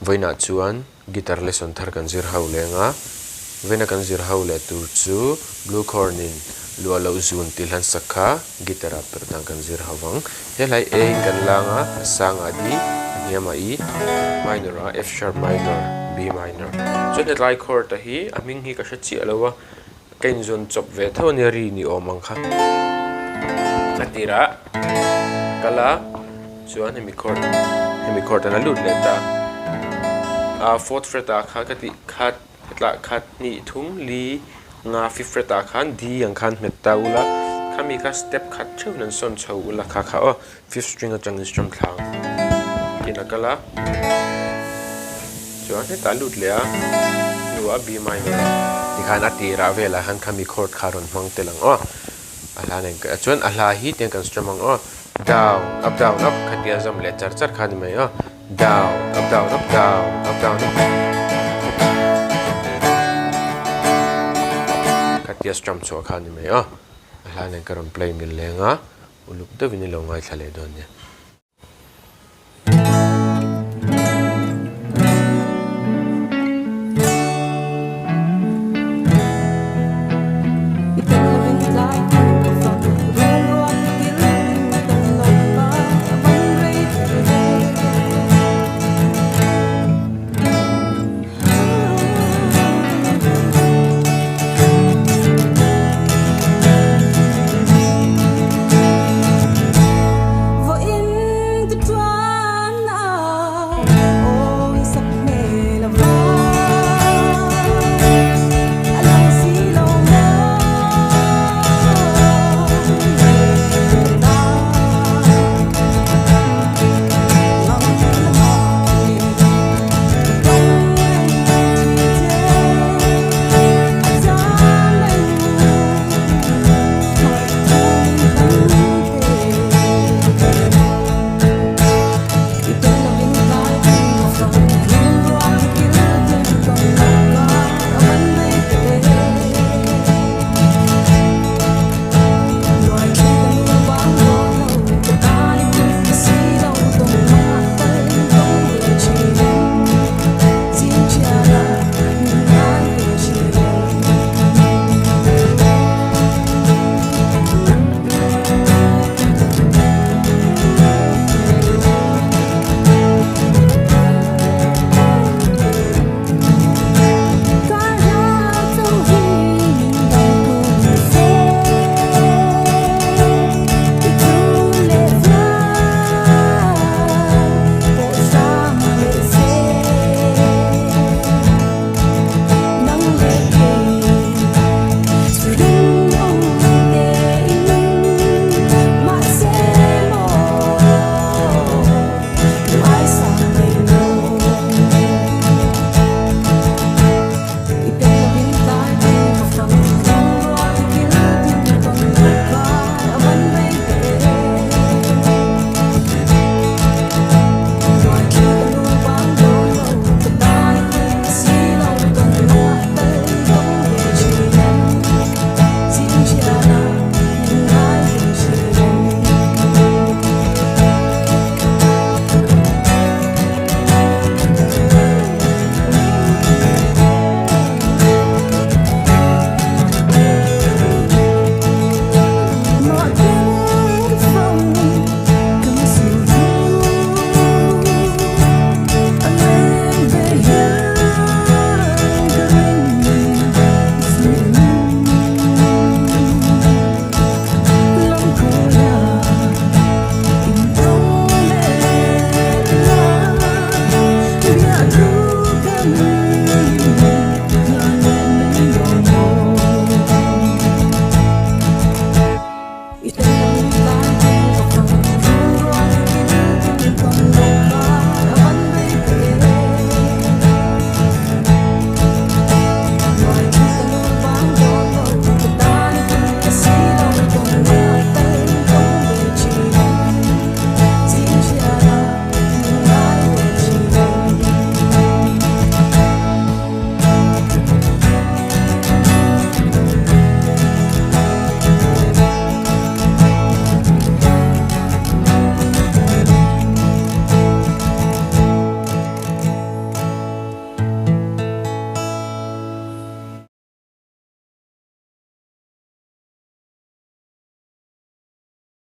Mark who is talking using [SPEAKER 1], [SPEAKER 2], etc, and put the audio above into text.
[SPEAKER 1] Vawiinah chuan guitar lesson thar kan zir ho leng a, vawiina kan zir ho leh tur chu blue corn in luah loh zun tih hlan sak kha guitar ah perh dan kan zir ho vang. He hlai A in kan lang a, a sangah D, a hniamah E minor ah F sharp minor, B minor. Chuan hetlai chord a hi a hming hi ka hre chiah lo a. Ka inzawn chawp ve tho ania ri ni awm ang kha. A tirah kal a, chuan hemi chord hemi chord an a lut leh ta. A fourth fret ah kha ka tih khat hetlah khat hnih thum li nga fifth fret ah khan D ang khan hmet ta ula, khami kha step khat theuhin an sawn chho ula kha kha aw. Fifth string atangin strum thlang in a kal a, chuan hetah a lut leh a, hnuah B minor a tikhan a tirah velah khan khami chord kha a rawn hmang tel ang aw, a hla nen chuan a hla hi tiang kan strum ang aw, down up down up khatia zam leh char char kha a ni mai aw, down up down up down up down up khatia strum chhuah kha a ni mai aw, a hla nen ka rawn play mil leng a. Uluk deuhin i lo ngaithla leh dawn nia.